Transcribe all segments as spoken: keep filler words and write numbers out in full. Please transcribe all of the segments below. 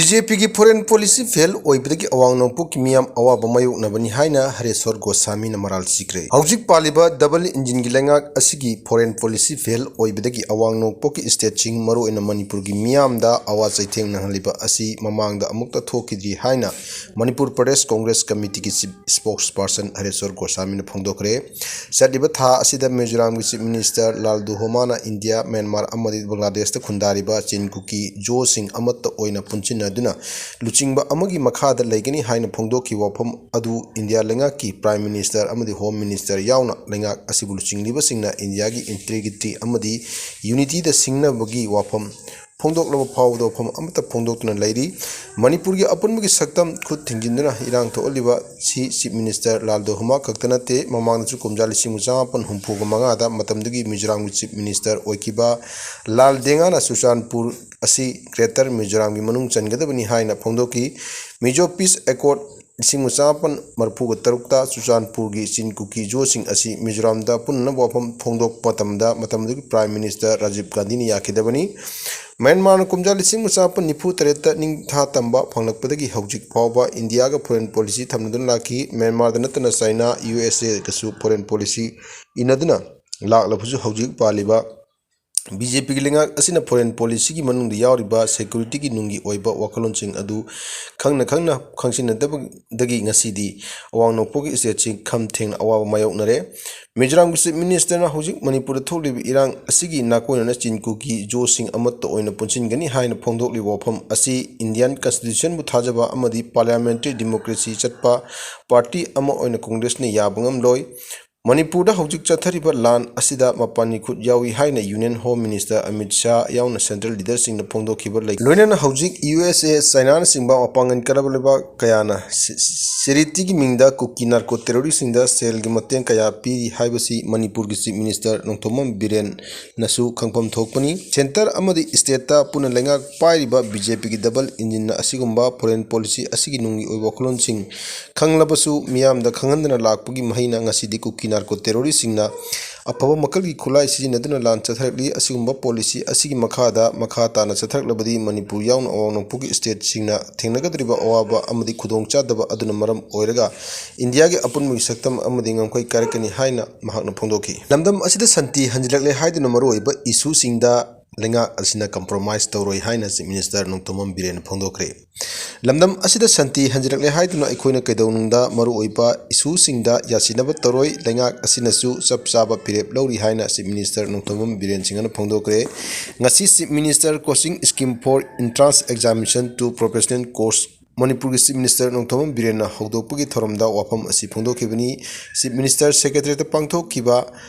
B J ꯄꯤꯒꯤ foreign policy fail ꯑꯣꯏꯕꯗꯒꯤ ꯑꯋꯥꯡ ꯅꯣꯡꯄꯣꯛꯀꯤ ꯃꯤꯌꯥꯝ ꯑꯋꯥꯕ ꯃꯥꯌꯣꯛꯅꯕꯅꯤ ꯍꯥꯏꯅ ꯍꯔꯦꯁ꯭ꯋꯔ ꯒꯣꯁꯥꯃꯤꯅ ꯃꯔꯥꯜ ꯁꯤꯈ꯭ꯔꯦ꯫ ꯍꯧꯖꯤꯛ ꯄꯥꯜꯂꯤꯕ double engineꯒꯤ ꯂꯩꯉꯥꯛ ꯑꯁꯤꯒꯤ foreign policy fail ꯑꯣꯏꯕꯗꯒꯤ ꯑꯋꯥꯡ ꯅꯣꯡꯄꯣꯛꯀꯤ stateꯁꯤꯡ, ꯃꯔꯨꯑꯣꯏꯅ ꯃꯅꯤꯄꯨꯔꯒꯤ ꯃꯤꯌꯥꯝꯗ ꯑꯋꯥ ꯆꯩꯊꯦꯡ ꯅꯪꯍꯜꯂꯤꯕ ꯑꯁꯤ ꯃꯃꯥꯡꯗ ꯑꯃꯨꯛꯇ ꯊꯣꯛꯈꯤꯗ꯭ꯔꯤ ꯍꯥꯏꯅ ꯃꯅꯤꯄꯨꯔ ꯄ꯭ꯔꯗꯦꯁ ꯀꯣꯡꯒ꯭ꯔꯦꯁ ꯀꯃꯤꯇꯤꯒꯤ chief spokesperson ꯍꯔꯦꯁ꯭ꯋꯔ ꯒꯣꯁꯥꯃꯤꯅ ꯐꯣꯡꯗꯣꯛꯈ꯭ꯔꯦ꯫ ꯆꯠꯂꯤꯕ ꯊꯥ ꯑꯁꯤꯗ ꯃꯤꯖꯣꯔꯥꯝꯒꯤ chief minister ꯂꯥꯜꯗꯨꯍꯣꯃꯥꯅ ꯏꯟꯗꯤꯌꯥ, ꯃ꯭ꯌꯥꯟꯃꯥꯔ ꯑꯃꯗꯤ ꯕꯪꯒ꯭ꯂꯥꯗꯦꯁꯇ ꯈꯨꯟꯗꯥꯔꯤꯕ ꯆꯤꯟ ꯀꯨꯀꯤ ꯖꯣꯁꯤꯡ ꯑꯃꯠꯇ ꯑꯣꯏꯅ ꯄꯨꯟꯁꯤꯟꯅꯗꯨꯅ ꯂꯨꯆꯤꯡꯕ ꯑꯃꯒꯤ ꯃꯈꯥꯗ ꯂꯩꯒꯅꯤ ꯍꯥꯏꯅ ꯐꯣꯡꯗꯣꯛꯈꯤꯕ ꯋꯥꯐꯝ ꯑꯗꯨ ꯏꯟꯗꯤꯌꯥ ꯂꯩꯉꯥꯛꯀꯤ prime minister ꯑꯃꯗꯤ home minister ꯌꯥꯎꯅ ꯂꯩꯉꯥꯛ ꯑꯁꯤꯕꯨ ꯂꯨꯆꯤꯡꯂꯤꯕꯁꯤꯡꯅ ꯏꯟꯗꯤꯌꯥꯒꯤ integrity ꯑꯃꯗꯤ unityꯗ ꯁꯤꯡꯅꯕꯒꯤ ꯋꯥꯐꯝ ꯐꯣꯡꯗꯣꯛꯂꯕ ꯐꯥꯎꯕꯗ ꯋꯥꯐꯝ ꯑꯃꯠꯇ ꯐꯣꯡꯗꯣꯛꯇꯨꯅ ꯂꯩꯔꯤ꯫ ꯃꯅꯤꯄꯨꯔꯒꯤ ꯑꯄꯨꯟꯕꯒꯤ ꯁꯛꯇꯝ ꯈꯨꯠ ꯊꯤꯡꯖꯤꯟꯗꯨꯅ ꯏꯔꯥꯡ ꯊꯣꯛꯍꯜꯂꯤꯕ ꯁꯤ chief minister ꯂꯥꯜꯗꯣꯍꯣꯃꯥ ꯈꯛꯇ ꯅꯠꯇꯦ꯫ ꯃꯃꯥꯡꯗꯁꯨ ꯀꯨꯝꯖꯥ ꯂꯤꯁꯤꯡ ꯑꯃ ꯆꯃꯥꯄꯟ ꯍꯨꯝꯐꯨꯒ ꯃꯉꯥꯗ ꯃꯇꯝꯗꯨꯒꯤ ꯃꯤꯖꯣꯔꯥꯝꯒꯤ chief minister ꯑꯣꯏꯈꯤꯕ ꯂꯥꯜ ꯗꯦꯡꯒꯥꯅ ꯆꯨꯔꯆꯥꯟꯄꯨꯔ ꯑꯁꯤ greater ꯃꯤꯖꯣꯔꯥꯝꯒꯤ ꯃꯅꯨꯡ ꯆꯟꯒꯗꯕꯅꯤ ꯍꯥꯏꯅ ꯐꯣꯡꯗꯣꯛꯈꯤ꯫ Mizo Peace Accord ꯂꯤꯁꯤꯡ ꯑꯃ ꯆꯃꯥꯄꯟ ꯃꯔꯤꯐꯨꯒ ꯇꯔꯨꯛꯇ ꯆꯨꯔꯆꯥꯟꯄꯨꯔꯒꯤ ꯆꯤꯟ ꯀꯨꯀꯤ ꯖꯣꯁꯤꯡ ꯑꯁꯤ ꯃꯤꯖꯣꯔꯥꯝꯗ ꯄꯨꯟꯅꯅꯕ ꯋꯥꯐꯝ ꯐꯣꯡꯗꯣꯛꯄ ꯃꯇꯝꯗ, ꯃꯇꯝꯗꯨꯒꯤ prime minister ꯔꯥꯖꯤꯕ ꯒꯥꯟꯙꯤꯅ ꯌꯥꯈꯤꯗꯕꯅꯤ꯫ ꯃ꯭ꯌꯥꯟꯃꯥꯔꯅ ꯀꯨꯝꯖꯥ ꯂꯤꯁꯤꯡ ꯑꯃ ꯆꯃꯥꯄꯟ ꯅꯤꯐꯨ ꯇꯔꯦꯠꯇ ꯅꯤꯡꯊꯥ ꯇꯝꯕ ꯐꯪꯂꯛꯄꯗꯒꯤ ꯍꯧꯖꯤꯛ ꯐꯥꯎꯕ ꯏꯟꯗꯤꯌꯥꯒ foreign policy ꯊꯝꯅꯗꯨꯅ ꯂꯥꯛꯈꯤ꯫ ꯃ꯭ꯌꯥꯟꯃꯥꯔꯗ ꯅꯠꯇꯅ ꯆꯥꯏꯅꯥ, ꯌꯨ ꯑꯦꯁ ꯑꯦꯒꯁꯨ foreign policy ꯏꯟꯅꯗꯨꯅ ꯂꯥꯛꯂꯕꯁꯨ, ꯍꯧꯖꯤꯛ ꯄꯥꯜꯂꯤꯕ ꯕꯤ ꯖꯦ ꯄꯤꯒꯤ ꯂꯩꯉꯥꯛ ꯑꯁꯤꯅ foreign policyꯒꯤ ꯃꯅꯨꯡꯗ ꯌꯥꯎꯔꯤꯕ securityꯒꯤ ꯅꯨꯡꯒꯤ ꯑꯣꯏꯕ ꯋꯥꯈꯜꯂꯣꯟꯁꯤꯡ ꯑꯗꯨ ꯈꯪꯅ ꯈꯪꯅ ꯈꯪꯁꯤꯟꯅꯗꯕꯗꯒꯤ ꯉꯁꯤꯗꯤ ꯑꯋꯥꯡ ꯅꯣꯡꯄꯣꯛꯀꯤ stateꯁꯤ ꯈꯝ ꯊꯦꯡꯅ ꯑꯋꯥꯕ ꯃꯥꯌꯣꯛꯅꯔꯦ꯫ ꯃꯤꯖꯣꯔꯥꯝꯒꯤ chief ministerꯅ ꯍꯧꯖꯤꯛ ꯃꯅꯤꯄꯨꯔꯗ ꯊꯣꯛꯂꯤꯕ ꯏꯔꯥꯡ ꯑꯁꯤꯒꯤ ꯅꯥꯀꯣꯏꯅꯅ ꯆꯤꯟ ꯀꯨꯀꯤ ꯖꯣꯁꯤꯡ ꯑꯃꯠꯇ ꯑꯣꯏꯅ ꯄꯨꯟꯁꯤꯟꯒꯅꯤ ꯍꯥꯏꯅ ꯐꯣꯡꯗꯣꯛꯂꯤꯕ ꯋꯥꯐꯝ ꯑꯁꯤ Indian constitutionꯕꯨ ꯊꯥꯖꯕ ꯑꯃꯗꯤ parliamentary democracy ꯆꯠꯄ party ꯑꯃ ꯑꯣꯏꯅ ꯀꯣꯡꯒ꯭ꯔꯦꯁꯅ ꯌꯥꯕ ꯉꯝꯂꯣꯏ꯫ ꯃꯅꯤꯄꯨꯔꯗ ꯍꯧꯖꯤꯛ ꯆꯠꯊꯔꯤꯕ ꯂꯥꯟ ꯑꯁꯤꯗ ꯃꯄꯥꯟꯒꯤ ꯈꯨꯠ ꯌꯥꯎꯏ ꯍꯥꯏꯅ Union Home Minister Amit Shah ꯌꯥꯎꯅ central leaderꯁꯤꯡꯅ ꯐꯣꯡꯗꯣꯛꯈꯤꯕ ꯂꯩ꯫ ꯂꯣꯏꯅꯅ ꯍꯧꯖꯤꯛ ꯌꯨ ꯑꯦꯁ ꯑꯦ, ꯆꯥꯏꯅꯥꯅꯆꯤꯡꯕ ꯃꯄꯥꯡꯒꯜ ꯀꯜꯂꯕ ꯂꯩꯕꯥꯛ ꯀꯌꯥꯅ ꯁꯤ-, ꯁꯤ-, charityꯒꯤ ꯃꯤꯡꯗ ꯀꯨꯀꯤ narco terroristꯁꯤꯡꯗ ꯁꯦꯜꯒꯤ ꯃꯇꯦꯡ ꯀꯌꯥ ꯄꯤꯔꯤ ꯍꯥꯏꯕꯁꯤ ꯃꯅꯤꯄꯨꯔꯒꯤ chief minister ꯅꯣꯡꯊꯣꯝꯕꯝ ꯕꯤꯔꯦꯟꯅꯁꯨ ꯈꯪꯐꯝ ꯊꯣꯛꯄꯅꯤ꯫ Centre ꯑꯃꯗꯤ stateꯇ ꯄꯨꯟꯅ ꯂꯩꯉꯥꯛ ꯄꯥꯏꯔꯤꯕ ꯕꯤ ꯖꯦ ꯄꯤꯒꯤ double engineꯅ ꯑꯁꯤꯒꯨꯝꯕ foreign policy ꯑꯁꯤꯒꯤ ꯅꯨꯡꯒꯤ ꯑꯣꯏꯕ ꯋꯥꯈꯜꯂꯣꯟꯁꯤꯡ ꯈꯪꯂꯕꯁꯨ ꯃꯤꯌꯥꯝꯗ ꯈꯪꯍꯟꯗꯅ ꯂꯥꯛꯄꯒꯤ ꯃꯍꯩꯅ ꯉꯁꯤꯗꯤ ꯀꯨꯀꯤ narco terroristꯁꯤꯡꯅ ꯑꯐꯕ ꯃꯈꯜꯒꯤ ꯈꯨꯠꯂꯥꯏ ꯁꯤꯖꯤꯟꯅꯗꯨꯅ ꯂꯥꯟ ꯆꯠꯊꯔꯛꯂꯤ꯫ ꯑꯁꯤꯒꯨꯝꯕ ꯄꯣꯂꯤꯁꯤ ꯑꯁꯤꯒꯤ ꯃꯈꯥꯗ ꯃꯈꯥ ꯇꯥꯅ ꯆꯠꯊꯔꯛꯂꯕꯗꯤ ꯃꯅꯤꯄꯨꯔ ꯌꯥꯎꯅ ꯑꯋꯥꯡ ꯅꯣꯡꯄꯣꯛꯀꯤ ꯁ꯭ꯇꯦꯠꯁꯤꯡꯅ ꯊꯦꯡꯅꯒꯗꯧꯔꯤꯕ ꯑꯋꯥꯕ ꯑꯃꯗꯤ ꯈꯨꯗꯣꯡꯆꯥꯗꯕ ꯑꯗꯨꯅ ꯃꯔꯝ ꯑꯣꯏꯔꯒ ꯏꯟꯗꯤꯌꯥꯒꯤ ꯑꯄꯨꯟꯕꯒꯤ ꯁꯛꯇꯝ ꯑꯃꯗꯤ ꯉꯝꯈꯩ ꯀꯥꯏꯔꯛꯀꯅꯤ ꯍꯥꯏꯅ ꯃꯍꯥꯛꯅ ꯐꯣꯡꯗꯣꯛꯈꯤ꯫ ꯂꯝꯗꯝ ꯑꯁꯤꯗ ꯁꯥꯟꯇꯤ ꯍꯟꯖꯤꯜꯂꯛꯂꯦ ꯍꯥꯏꯗꯨꯅ ꯃꯔꯨꯑꯣꯏꯕ ꯏꯁꯨꯁꯤꯡꯗ ꯂꯩꯉꯥꯛ ꯑꯁꯤꯅ ꯀꯝꯄ꯭ꯔꯣꯃꯥꯏꯁ ꯇꯧꯔꯣꯏ ꯍꯥꯏꯅ ꯆꯤꯐ ꯃꯤꯅꯤꯁꯇꯔ ꯅꯣꯡꯊꯣꯝꯕꯝ ꯕꯤꯔꯦꯟꯅ ꯐꯣꯡꯗꯣꯛꯈ꯭ꯔꯦ꯫ ꯂꯝꯗꯝ ꯑꯁꯤꯗ ꯁꯥꯟꯇꯤ ꯍꯟꯖꯤꯜꯂꯛꯂꯦ ꯍꯥꯏꯗꯨꯅ ꯑꯩꯈꯣꯏꯅ ꯀꯩꯗꯧꯅꯨꯡꯗ ꯃꯔꯨꯑꯣꯏꯕ ꯏꯁꯨꯁꯤꯡꯗ ꯌꯥꯁꯤꯟꯅꯕ ꯇꯧꯔꯣꯏ꯫ ꯂꯩꯉꯥꯛ ꯑꯁꯤꯅꯁꯨ ꯆꯞ ꯆꯥꯕ ꯐꯤꯔꯦꯞ ꯂꯧꯔꯤ ꯍꯥꯏꯅ ꯆꯤꯐ ꯃꯤꯅꯤꯁꯇꯔ ꯅꯣꯡꯊꯣꯝꯕꯝ ꯕꯤꯔꯦꯟ ꯁꯤꯡꯍꯅ ꯐꯣꯡꯗꯣꯛꯈ꯭ꯔꯦ꯫ ꯉꯁꯤ chief minister coaching scheme for entrance examination to professional course ꯃꯅꯤꯄꯨꯔꯒꯤ ꯆꯤꯐ ꯃꯤꯅꯤꯁꯇꯔ ꯅꯣꯡꯊꯣꯝꯕꯝ ꯕꯤꯔꯦꯟꯅ ꯍꯧꯗꯣꯛꯄꯒꯤ ꯊꯧꯔꯝꯗ ꯋꯥꯐꯝ ꯑꯁꯤ ꯐꯣꯡꯗꯣꯛꯈꯤꯕꯅꯤ꯫ ꯆꯤꯐ ꯃꯤꯅꯤꯁꯇꯔ ꯁꯦꯀ꯭ꯔꯦꯇꯔꯤꯌꯦꯠꯇ ꯄꯥꯡꯊꯣꯛꯈꯤꯕ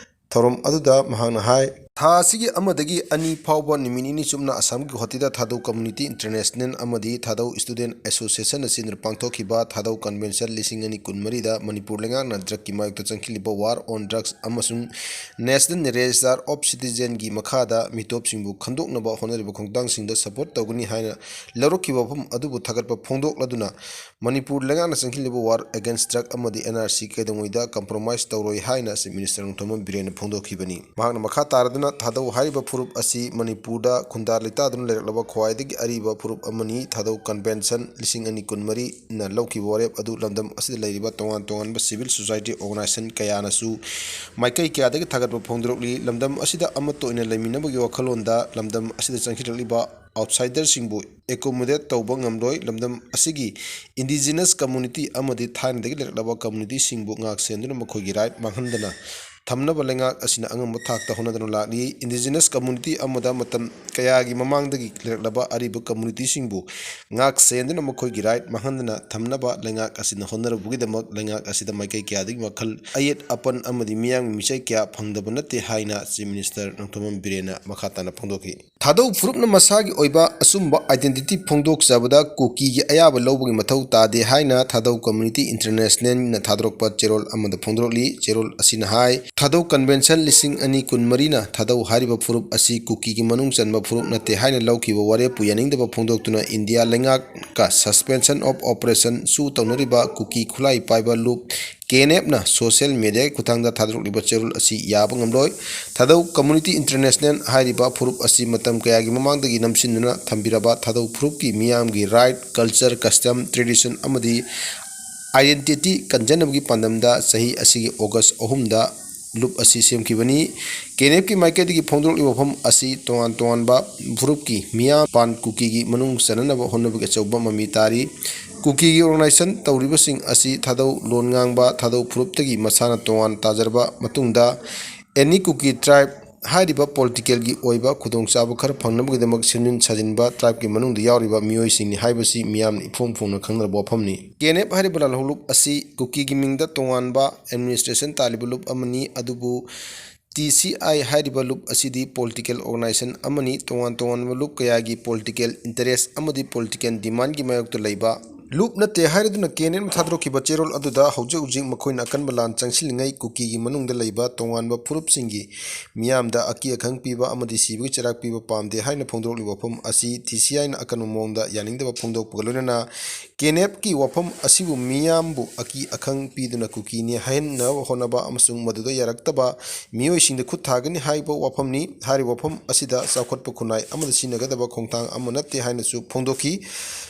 ꯊꯧꯔꯝ ꯑꯗꯨꯗ ꯃꯍꯥꯛꯅ ꯍꯥꯏ, ꯊꯥ ꯑꯁꯤꯒꯤ ꯑꯃꯗꯒꯤ ꯑꯅꯤ ꯐꯥꯎꯕ ꯅꯨꯃꯤꯠ ꯅꯤꯅꯤ ꯆꯨꯞꯅ ꯑꯁꯥꯝꯒꯤ ꯒꯨꯋꯥꯍꯥꯇꯤꯗ ꯊꯥꯗꯧ ꯀꯝꯃ꯭ꯌꯨꯅꯤꯇꯤ ꯏꯟꯇꯔꯅꯦꯁꯅꯦꯜ ꯑꯃꯗꯤ ꯊꯥꯗꯧ ꯁ꯭ꯇꯨꯗꯦꯟꯠ ꯑꯦꯁꯣꯁꯤꯌꯦꯁꯟ ꯑꯁꯤꯅ ꯄꯥꯡꯊꯣꯛꯈꯤꯕ ꯊꯥꯗꯧ ꯀꯟꯚꯦꯟꯁꯟ ꯂꯤꯁꯤꯡ ꯑꯅꯤ ꯀꯨꯟꯃꯔꯤꯗ ꯃꯅꯤꯄꯨꯔ ꯂꯩꯉꯥꯛꯅ ꯗ꯭ꯔꯒꯀꯤ ꯃꯥꯌꯣꯛꯇ ꯆꯪꯈꯤꯜꯂꯤꯕ ꯋꯥꯔ ꯑꯣꯟ ꯗ꯭ꯔꯒꯁ ꯑꯃꯁꯨꯡ ꯅꯦꯁꯅꯦꯜ ꯔꯦꯖꯤꯁꯇꯥꯔ ꯑꯣꯐ ꯁꯤꯇꯤꯖꯦꯟꯒꯤ ꯃꯈꯥꯗ ꯃꯤꯇꯣꯞꯁꯤꯡꯕꯨ ꯈꯟꯗꯣꯛꯅꯕ ꯍꯣꯠꯅꯔꯤꯕ ꯈꯣꯡꯊꯥꯡꯁꯤꯡꯗ ꯁꯄꯣꯔꯠ ꯇꯧꯒꯅꯤ ꯍꯥꯏꯅ ꯂꯧꯔꯛꯈꯤꯕ ꯋꯥꯐꯝ ꯑꯗꯨꯕꯨ ꯊꯥꯒꯠꯄ ꯐꯣꯡꯗꯣꯛꯂꯗꯨꯅ ꯃꯅꯤꯄꯨꯔ ꯂꯩꯉꯥꯛꯅ ꯆꯪꯁꯤꯜꯂꯤꯕ ꯋꯥꯔ ꯑꯦꯒꯦꯟꯁ ꯗ꯭ꯔꯒ ꯑꯃꯗꯤ ꯑꯦꯟ ꯑꯥꯔ ꯁꯤ ꯀꯩꯗꯧꯉꯩꯗ ꯀꯝꯄ꯭ꯔꯣꯃꯥꯏꯁ ꯇꯧꯔꯣꯏ ꯍꯥꯏꯅ ꯆꯤꯐ ꯃꯤꯅꯤꯁꯇꯔ ꯅꯣꯡꯊꯣꯝꯕꯝ ꯕꯤꯔꯦꯟꯅ ꯐꯣꯡꯗꯣꯛꯈꯤꯕꯅꯤ꯫ ꯃꯍꯥꯛꯅ ꯃꯈꯥ ꯇꯥꯔꯗꯨꯅ ꯊꯥꯗꯧ ꯍꯥꯏꯔꯤꯕ ꯐꯨꯔꯨꯞ ꯑꯁꯤ ꯃꯅꯤꯄꯨꯔꯗ ꯈꯨꯟꯗꯥ ꯂꯩꯇꯥꯗꯨꯅ ꯂꯩꯔꯛꯂꯕ ꯈ꯭ꯋꯥꯏꯗꯒꯤ ꯑꯔꯤꯕ ꯐꯨꯔꯨꯞ ꯑꯃꯅꯤ꯫ ꯊꯥꯗꯧ ꯀꯟꯚꯦꯟꯁꯟ ꯂꯤꯁꯤꯡ ꯑꯅꯤ ꯀꯨꯟꯃꯔꯤꯅ ꯂꯧꯈꯤꯕ ꯋꯥꯔꯦꯞ ꯑꯗꯨ ꯂꯝꯗꯝ ꯑꯁꯤꯗ ꯂꯩꯔꯤꯕ ꯇꯣꯉꯥꯟ ꯇꯣꯉꯥꯟꯕ ꯁꯤꯚꯤꯜ ꯁꯣꯁꯥꯏꯇꯤ ꯑꯣꯔꯒꯅꯥꯏꯖꯦꯁꯟ ꯀꯌꯥꯅꯁꯨ ꯃꯥꯏꯀꯩ ꯀꯌꯥꯗꯒꯤ ꯊꯥꯒꯠꯄ ꯐꯣꯡꯗꯣꯔꯛꯂꯤ꯫ ꯂꯝꯗꯝ ꯑꯁꯤꯗ ꯑꯃꯠꯇ ꯑꯣꯏꯅ ꯂꯩꯃꯤꯟꯅꯕꯒꯤ ꯋꯥꯈꯜꯂꯣꯟꯗ ꯂꯝꯗꯝ ꯑꯁꯤꯗ ꯆꯪꯁꯤꯜꯂꯛꯂꯤꯕ ꯑꯥꯎꯠꯁꯥꯏꯗꯔꯁꯤꯡꯕꯨ ꯑꯦꯀꯣꯃꯣꯗꯦꯠ ꯇꯧꯕ ꯉꯝꯂꯣꯏ꯫ ꯂꯝꯗꯝ ꯑꯁꯤꯒꯤ ꯏꯟꯗꯤꯖꯤꯅꯁ ꯀꯝꯃ꯭ꯌꯨꯅꯤꯇꯤ ꯑꯃꯗꯤ ꯊꯥꯏꯅꯗꯒꯤ ꯂꯩꯔꯛꯂꯕ ꯀꯝꯃ꯭ꯌꯨꯅꯤꯇꯤꯁꯤꯡꯕꯨ ꯉꯥꯛ ꯁꯦꯟꯗꯨꯅ ꯃꯈꯣꯏꯒꯤ ꯔꯥꯏꯠ ꯃꯥꯡꯍꯟꯗꯅ ꯊꯝꯅꯕ ꯂꯩꯉꯥꯛ ꯑꯁꯤꯅ ꯑꯉꯝꯕ ꯊꯥꯛꯇ ꯍꯣꯠꯅꯗꯨꯅ ꯂꯥꯛꯂꯤ꯫ ꯏꯟꯗꯤꯖꯤꯅꯁ ꯀꯝꯃ꯭ꯌꯨꯅꯤꯇꯤ ꯑꯃꯗ ꯃꯇꯝ ꯀꯌꯥꯒꯤ ꯃꯃꯥꯡꯗꯒꯤ ꯂꯩꯔꯛꯂꯕ ꯑꯔꯤꯕ ꯀꯝꯃ꯭ꯌꯨꯅꯤꯇꯤꯁꯤꯡꯕꯨ ꯉꯥꯛ ꯁꯦꯟꯗꯨꯅ ꯃꯈꯣꯏꯒꯤ ꯔꯥꯏꯠ ꯃꯥꯡꯍꯟꯗꯅ ꯊꯝꯅꯕ ꯂꯩꯉꯥꯛ ꯑꯁꯤꯅ ꯍꯣꯠꯅꯔꯨꯕꯒꯤꯗꯃꯛ ꯂꯩꯉꯥꯛ ꯑꯁꯤꯗ ꯃꯥꯏꯀꯩ ꯀꯌꯥꯗꯒꯤ ꯋꯥꯈꯜ ꯑꯌꯦꯠ ꯑꯄꯟ ꯑꯃꯗꯤ ꯃꯤꯌꯥꯝꯒꯤ ꯃꯤꯆꯩ ꯀꯌꯥ ꯐꯪꯗꯕ ꯅꯠꯇꯦ ꯍꯥꯏꯅ ꯆꯤꯐ ꯃꯤꯅꯤꯁꯇꯔ ꯅꯣꯡꯊꯣꯝꯕꯝ ꯕꯤꯔꯦꯟꯅ ꯃꯈꯥ ꯇꯥꯅ ꯐꯣꯡꯗꯣꯛꯈꯤ꯫ ꯊꯥꯗꯧ ꯐꯨꯔꯨꯞꯅ ꯃꯁꯥꯒꯤ ꯑꯣꯏꯕ ꯑꯆꯨꯝꯕ identity ꯐꯣꯡꯗꯣꯛꯆꯕꯗ ꯀꯨꯀꯤꯒꯤ ꯑꯌꯥꯕ ꯂꯧꯕꯒꯤ ꯃꯊꯧ ꯇꯥꯗꯦ ꯍꯥꯏꯅ ꯊꯥꯗꯧ ꯀꯝꯃ꯭ꯌꯨꯅꯤꯇꯤ ꯏꯟꯇꯔꯅꯦꯁꯅꯦꯜꯅ ꯊꯥꯗꯣꯔꯛꯄ ꯆꯦꯔꯣꯜ ꯑꯃꯗ ꯐꯣꯡꯗꯣꯔꯛꯂꯤ꯫ ꯆꯦꯔꯣꯜ ꯑꯁꯤꯅ ꯍꯥꯏ, ꯊꯥꯗꯧ ꯀꯟꯚꯦꯟꯁꯟ ꯂꯤꯁꯤꯡ ꯑꯅꯤ ꯀꯨꯟꯃꯔꯤꯅ ꯊꯥꯗꯧ ꯍꯥꯏꯔꯤꯕ ꯐꯨꯔꯨꯞ ꯑꯁꯤ ꯀꯨꯀꯤꯒꯤ ꯃꯅꯨꯡ ꯆꯟꯕ ꯐꯨꯔꯨꯞ ꯅꯠꯇꯦ ꯍꯥꯏꯅ ꯂꯧꯈꯤꯕ ꯋꯥꯔꯦꯞꯄꯨ ꯌꯥꯅꯤꯡꯗꯕ ꯐꯣꯡꯗꯣꯛꯇꯨꯅ ꯏꯟꯗꯤꯌꯥ ꯂꯩꯉꯥꯛꯀ Suspension of Operation ꯁꯨ ꯇꯧꯅꯔꯤꯕ ꯀꯨꯀꯤ ꯈꯨꯠꯂꯥꯏ ꯄꯥꯏꯕ ꯂꯨꯞ ꯀꯦ ꯑꯦꯟ ꯑꯦꯐꯅ ꯁꯣꯁꯤꯌꯦꯜ ꯃꯦꯗꯤꯌꯥꯒꯤ ꯈꯨꯠꯊꯥꯡꯗ ꯊꯥꯗꯣꯔꯛꯂꯤꯕ ꯆꯦꯔꯣꯜ ꯑꯁꯤ ꯌꯥꯕ ꯉꯝꯂꯣꯏ꯫ ꯊꯥꯗꯧ ꯀꯝꯃ꯭ꯌꯨꯅꯤꯇꯤ ꯏꯟꯇꯔꯅꯦꯁꯅꯦꯜ ꯍꯥꯏꯔꯤꯕ ꯐꯨꯔꯨꯞ ꯑꯁꯤ ꯃꯇꯝ ꯀꯌꯥꯒꯤ ꯃꯃꯥꯡꯗꯒꯤ ꯅꯝꯁꯤꯟꯗꯨꯅ ꯊꯝꯕꯤꯔꯕ ꯊꯥꯗꯧ ꯐꯨꯔꯨꯞꯀꯤ ꯃꯤꯌꯥꯝꯒꯤ ꯔꯥꯏꯠ, ꯀꯜꯆꯔ, ꯀꯁꯇꯝ, ꯇ꯭ꯔꯦꯗꯤꯁꯟ ꯑꯃꯗꯤ ꯑꯥꯏꯗꯦꯟꯇꯤꯇꯤ ꯀꯟꯖꯅꯕꯒꯤ ꯄꯥꯟꯗꯝꯗ ꯆꯍꯤ ꯑꯁꯤꯒꯤ ꯑꯣꯒꯁ ꯑꯍꯨꯝꯗ ꯂꯨꯞ ꯑꯁꯤ ꯁꯦꯝꯈꯤꯕꯅꯤ꯫ ꯀꯦ ꯑꯦꯟ ꯑꯦꯐꯀꯤ ꯃꯥꯏꯀꯩꯗꯒꯤ ꯐꯣꯡꯗꯣꯔꯛꯂꯤꯕ ꯋꯥꯐꯝ ꯑꯁꯤ ꯇꯣꯉꯥꯟ ꯇꯣꯉꯥꯟꯕ ꯐꯨꯔꯨꯞꯀꯤ ꯃꯤꯌꯥꯝ ꯄꯥꯟ ꯀꯨꯀꯤꯒꯤ ꯃꯅꯨꯡ ꯆꯟꯅꯅꯕ ꯍꯣꯠꯅꯕꯒꯤ ꯑꯆꯧꯕ ꯃꯃꯤ ꯇꯥꯔꯤ꯫ ꯀꯨꯀꯤꯒꯤ ꯑꯣꯔꯒꯅꯥꯏꯖꯦꯁꯟ ꯇꯧꯔꯤꯕꯁꯤꯡ ꯑꯁꯤ ꯊꯥꯗꯧ ꯂꯣꯟ ꯉꯥꯡꯕ ꯊꯥꯗꯧ ꯐꯨꯔꯨꯞꯇꯒꯤ ꯃꯁꯥꯅ ꯇꯣꯉꯥꯟ ꯇꯥꯖꯔꯕ ꯃꯇꯨꯡꯗ, ꯑꯦꯅꯤ ꯀꯨꯀꯤ ꯇ꯭ꯔꯥꯏꯕ ꯍꯥꯏꯔꯤꯕ ꯄꯣꯂꯤꯇꯤꯀꯦꯜꯒꯤ ꯑꯣꯏꯕ ꯈꯨꯗꯣꯡꯆꯥꯕ ꯈꯔ ꯐꯪꯅꯕꯒꯤꯗꯃꯛ ꯁꯦꯝꯖꯤꯟ ꯁꯥꯖꯤꯟꯕ ꯇ꯭ꯔꯥꯏꯕꯀꯤ ꯃꯅꯨꯡꯗ ꯌꯥꯎꯔꯤꯕ ꯃꯤꯑꯣꯏꯁꯤꯡꯅꯤ ꯍꯥꯏꯕꯁꯤ ꯃꯤꯌꯥꯝꯅ ꯏꯐꯣꯡ ꯐꯣꯡꯅ ꯈꯪꯅꯔꯕ ꯋꯥꯐꯝꯅꯤ꯫ ꯀꯦ ꯑꯦꯟ ꯑꯦꯐ ꯍꯥꯏꯔꯤꯕ ꯂꯥꯜꯍꯧꯂꯨꯞ ꯑꯁꯤ ꯀꯨꯀꯤꯒꯤ ꯃꯤꯡꯗ ꯇꯣꯉꯥꯟꯕ ꯑꯦꯗꯃꯤꯅꯤꯁꯇ꯭ꯔꯦꯁꯟ ꯇꯥꯜꯂꯤꯕ ꯂꯨꯞ ꯑꯃꯅꯤ, ꯑꯗꯨꯕꯨ ꯇꯤ ꯁꯤ ꯑꯥꯏ ꯍꯥꯏꯔꯤꯕ ꯂꯨꯞ ꯑꯁꯤꯗꯤ ꯄꯣꯂꯤꯇꯤꯀꯦꯜ ꯑꯣꯔꯒꯅꯥꯏꯖꯦꯁꯟ ꯑꯃꯅꯤ꯫ ꯇꯣꯉꯥꯟ ꯇꯣꯉꯥꯟꯕ ꯂꯨꯞ ꯀꯌꯥꯒꯤ ꯄꯣꯂꯤꯇꯤꯀꯦꯜ ꯏꯟꯇꯔꯦꯁ ꯑꯃꯗꯤ ꯄꯣꯂꯤꯇꯤꯀꯦꯜ ꯗꯤꯃꯥꯟꯒꯤ ꯃꯥꯌꯣꯛꯇ ꯂꯩꯕ ꯂꯨꯞ ꯅꯠꯇꯦ ꯍꯥꯏꯔꯗꯨꯅ ꯀꯦ ꯑꯦꯟ ꯑꯦꯐꯅ ꯊꯥꯗꯣꯔꯛꯈꯤꯕ ꯆꯦꯔꯣꯜ ꯑꯗꯨꯗ ꯍꯧꯖꯤꯛ ꯍꯧꯖꯤꯛ ꯃꯈꯣꯏꯅ ꯑꯀꯟꯕ ꯂꯥꯟ ꯆꯪꯁꯤꯜꯂꯤꯉꯩ ꯀꯨꯀꯤꯒꯤ ꯃꯅꯨꯡꯗ ꯂꯩꯕ ꯇꯣꯉꯥꯟꯕ ꯐꯨꯔꯨꯞꯁꯤꯡꯒꯤ ꯃꯤꯌꯥꯝꯗ ꯑꯀꯤ ꯑꯈꯪ ꯄꯤꯕ ꯑꯃꯗꯤ ꯁꯤꯕꯒꯤ ꯆꯩꯔꯥꯛ ꯄꯤꯕ ꯄꯥꯝꯗꯦ ꯍꯥꯏꯅ ꯐꯣꯡꯗꯣꯔꯛꯂꯤꯕ ꯋꯥꯐꯝ ꯑꯁꯤ ꯇꯤ ꯁꯤ ꯑꯥꯏꯅ ꯑꯀꯟꯕ ꯃꯑꯣꯡꯗ ꯌꯥꯅꯤꯡꯗꯕ ꯐꯣꯡꯗꯣꯛꯄꯒ ꯂꯣꯏꯅꯅ ꯀꯦ ꯑꯦꯟ ꯑꯦꯐꯀꯤ ꯋꯥꯐꯝ ꯑꯁꯤꯕꯨ ꯃꯤꯌꯥꯝꯕꯨ ꯑꯀꯤ ꯑꯈꯪ ꯄꯤꯗꯨꯅ ꯀꯨꯀꯤꯅꯤ ꯍꯥꯏꯍꯟꯅꯕ ꯍꯣꯠꯅꯕ ꯑꯃꯁꯨꯡ ꯃꯗꯨꯗ ꯌꯥꯔꯛꯇꯕ ꯃꯤꯑꯣꯏꯁꯤꯡꯗ ꯈꯨꯠ ꯊꯥꯒꯅꯤ ꯍꯥꯏꯕ ꯋꯥꯐꯝꯅꯤ꯫ ꯍꯥꯏꯔꯤꯕ ꯋꯥꯐꯝ ꯑꯁꯤꯗ ꯆꯥꯎꯈꯠꯄ ꯈꯨꯟꯅꯥꯏ ꯑꯃꯗ ꯁꯤꯖꯤꯟꯅꯒꯗꯕ ꯈꯣꯡꯊꯥꯡ ꯑꯃ ꯅꯠꯇꯦ ꯍꯥꯏꯅꯁꯨ ꯐꯣꯡꯗꯣꯛꯈꯤ꯫